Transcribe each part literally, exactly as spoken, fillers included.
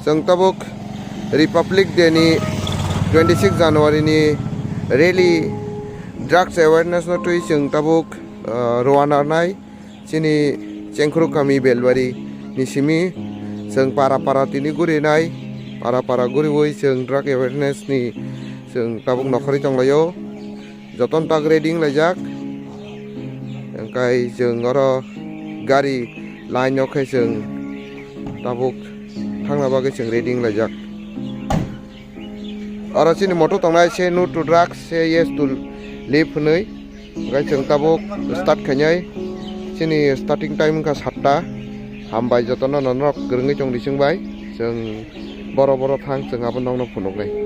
Chwng tabuk Republic Day ni twenty six January ni rally, drugs awareness no twi chwng tabuk, ah, rwna nai chini Chengkhru kami Belbari ni simi chwng para para tini guri nai, para para guriwi chwng drug awareness ni chwng tabuk nokhorwi tonglaio. Jotono tak ready wng laijak. Hwnkhe chwng oro gari line o khe chwng tabuk thangna bagwi chwng ready wng laijak. Oro chini motto tongnai, "Say no to drugs, say yes to life" hwnwi. Hwnkhe chwng tabuk start khainai. Chini starting time wngkha satta. Hambai jotono norok kwrwngwi tongdi chwng bai. Chwng boro boro thang, chwng abo nokno phunuknai.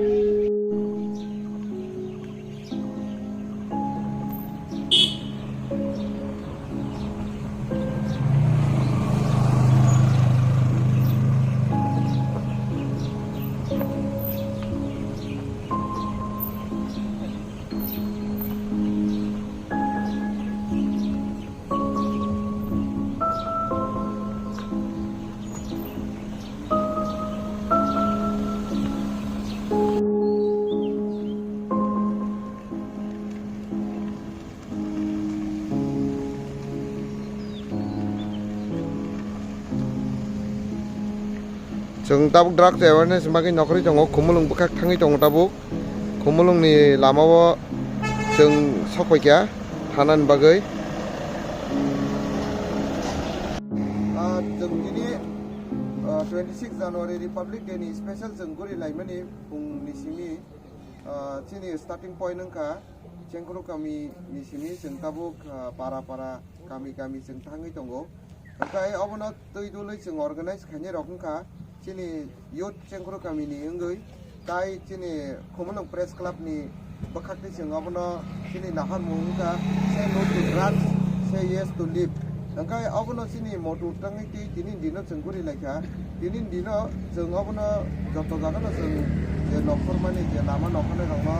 Chwng tabuk drugs awareness bagwi nokhorwi tongo, Khumulwng bwkhak thangwi tongo tabuk. Khumulwngni lamao chwng sokphaikha thanani bagwi. Ah, chwng tini, ah, twenty six January Republic Day ni special chwng guri laimani phungni simi, ah, chini starting point wngkha Chengkhru kami ni simi chwng tabuk, ah, para para kami kami chwng thangwi tongo. Hwnkhe obono twi dului chwng organize khainai rok wngkha chini youth Chengkhru kami ni wngwi, tai chini Khumulwng Press Club ni bwkhak twi chwng obono chini naharmung wngkha, "Say no to drugs, say yes to life." Hwnkhe obono chini motto tangwi twi tini dino chwng guri laikha. Tini dino chwng obono joto jagano chwng je nokhormani je lama nokharnai rokno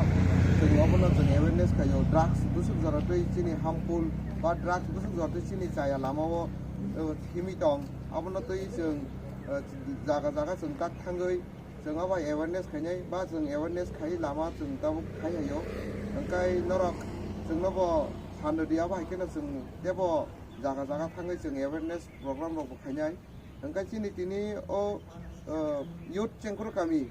chwng obono chwng awareness khaio. Drugs bwswk jora twi chini harmful ba drugs bwswk jora twi chini chaya lamao, eh, himwi tong. Abono twi chwng, eh, jaga jaga chwng tak thangwi chwng abo awareness khainai ba chwng awareness khai lama chwng tabuk khai haio. Hwnkhe norok chwngno bo sanrwdi, abo hai kheno chwng teibo jaga jaga thangwi chwng awareness program rokbo khainai. Hwnkhe chini tini o, eh, youth Chengkhru kami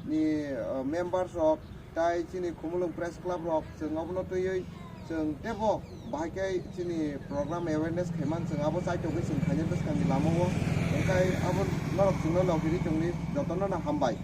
ni, eh, members rok tai chini Khumulwng Press Club rok chwng obono twiwi chwng teibo bahai khe chini program awareness khaiman chwng abo chaitokgwi chwng khainai bwskangni lamao. Hwnkhe abo norok chwngno logiri tongdi, jotono no hambai.